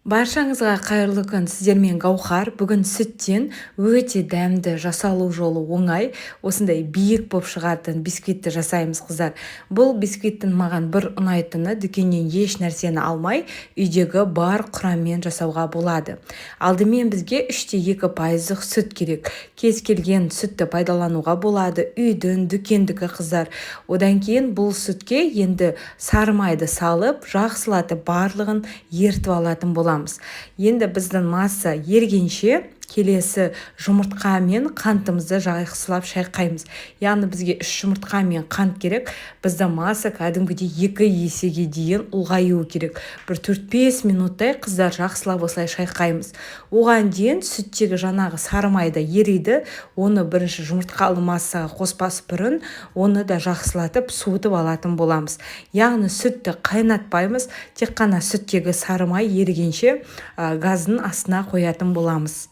Баршаңызға қайырлы күн, сіздермен Гаухар. Бүгін сүттен өте дәмді, жасалу жолы оңай, осындай биік боп шығатын бисквитті жасаймыз, қыздар. Бұл бисквиттің маған бір ұнайтыны, дүкеннен еш нәрсені алмай, үйдегі бар құраммен жасауға болады. Алдымен бізге 3,2 пайыздық сүт керек. Кез келген сүтті пайдалануға болады, үйдің, дүкендікі, қыздар. Одан кейін бұл сүтке енді сары майды салып, жақсылатып барлығын ертіп алатын боламыз. Енді біздің масса ергенше, келесі жұмыртқа мен қантымызды жақсылап шайқаймыз. Яғни бізге үш жұмыртқа мен қант керек. Біздің масса кәдімгідей 2 есеге дейін ұлғаюы керек. Бір 4-5 минуттай, қыздар, жақсылап осылай шайқаймыз. Оған дейін сүттегі жаңағы сары май да ериді. Оны бірінші жұмыртқалы массаға қоспас бұрын, оны да жақсылатып суытып алатын боламыз. Яғни сүтті қайнатпаймыз, тек қана сүттегі сары май ерігенше газдың астына қоятын боламыз.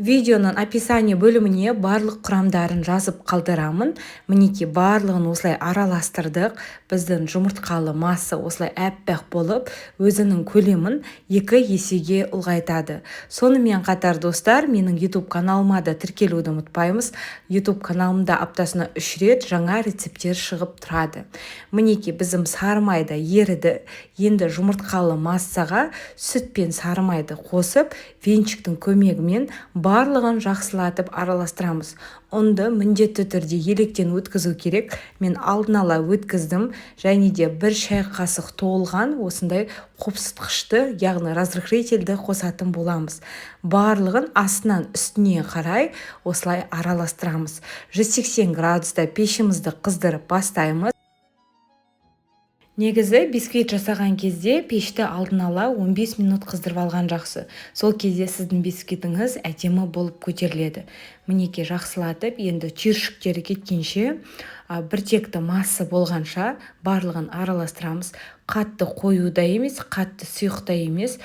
Видеоның описание бөліміне барлық құрамдарын жазып қалдырамын. Мінекей, барлығын осылай араластырдық. Біздің жұмыртқалы масса осылай әппақ болып, өзінің көлемін 2 есеге ұлғайтады. Сонымен қатар, достар, менің YouTube каналыма да тіркелуді ұмытпаймыз. YouTube каналымда аптасына үш рет жаңа рецепттер шығып тұрады. Мінекей, біздің сары май да еріді. Енді жұмыртқалы массаға сүт пен сары майды қосып, венчиктің көмегімен барлығын жақсылатып араластырамыз. Ұнды міндетті түрде електен өткізу керек. Мен алдын ала өткіздім. Және де бір шай қасық толған осындай қопсытқышты, яғни разрыхлительді қосатын боламыз. Барлығын астынан үстіне қарай осылай араластырамыз. 180 градуста пешімізді қыздырып бастаймыз. Негізі бисквит жасаған кезде пешті алдын ала 15 минут қыздырып алған жақсы. Сол кезде сіздің бисквитіңіз әдемі болып көтеріледі. Мінекей, жақсылатып, енді түйіршіктері кеткенше, біртекті масса болғанша барлығын араластырамыз. Қатты қою да емес, қатты сұйық та емес,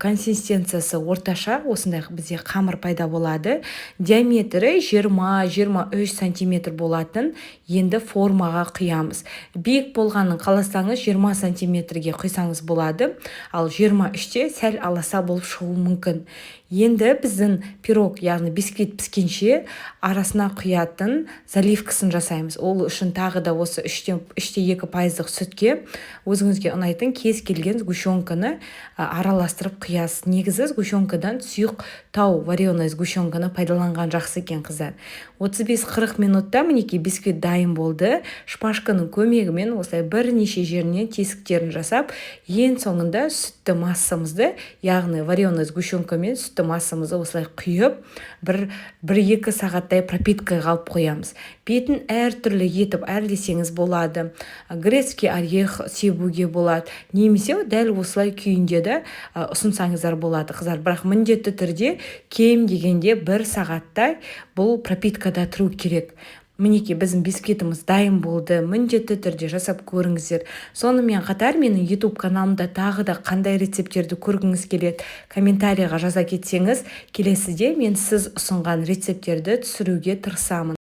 консистенциясы орташа осындай бізде қамыр пайда болады. Диаметрі 20-23 сантиметр болатын. Енді формаға құямыз. Биік болғанын қаласаңыз, 20 сантиметрге құйсаңыз болады, ал 23-те сәл аласа болып шығуы мүмкін. Енді біздің пирог, яғни бисквит піскенше, арасына құятын заливкасын жасаймыз. Ол үшін тағы да осы 3,2 пайыздық сүтке өзіңізге ұнайтын кез келген сгущенканы араластырып құясыз. Негізі сгущенкадан сұйық тау, вареный сгущенканы пайдаланған жақсы екен, қыздар. 35-40 минутта, мінекей, бисквит дайын болды. Шпажканың көмегімен осылай бірнеше жерінен тесіктерін жасап, ең соңында сүтті массамызды, яғни вареный сгущенка мен сүтті массамызды осылай құйып, бір екі сағаттай пропиткаға алып қоямыз. Бетін әртүрлі етіп әрлесеңіз болады, грецкий орех себуге болады немесе дәл осылай күйінде де ұсынсаңыздар болады, қыздар. Бірақ міндетті түрде кем дегенде бір сағаттай бұл пропиткада тұру керек. Мінекей, біздің бисквитіміз дайын болды. Міндетті түрде жасап көріңіздер. Сонымен қатар менің YouTube каналымда тағы да қандай рецепттерді көргіңіз келеді, комментарийға жаза кетсеңіз, келесіде мен сіз ұсынған рецепттерді түсіруге тырысамын.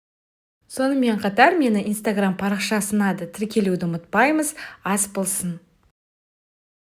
Сонымен қатар мені Инстаграм парақшасына да тіркелуді ұмытпаймыз. Ас болсын!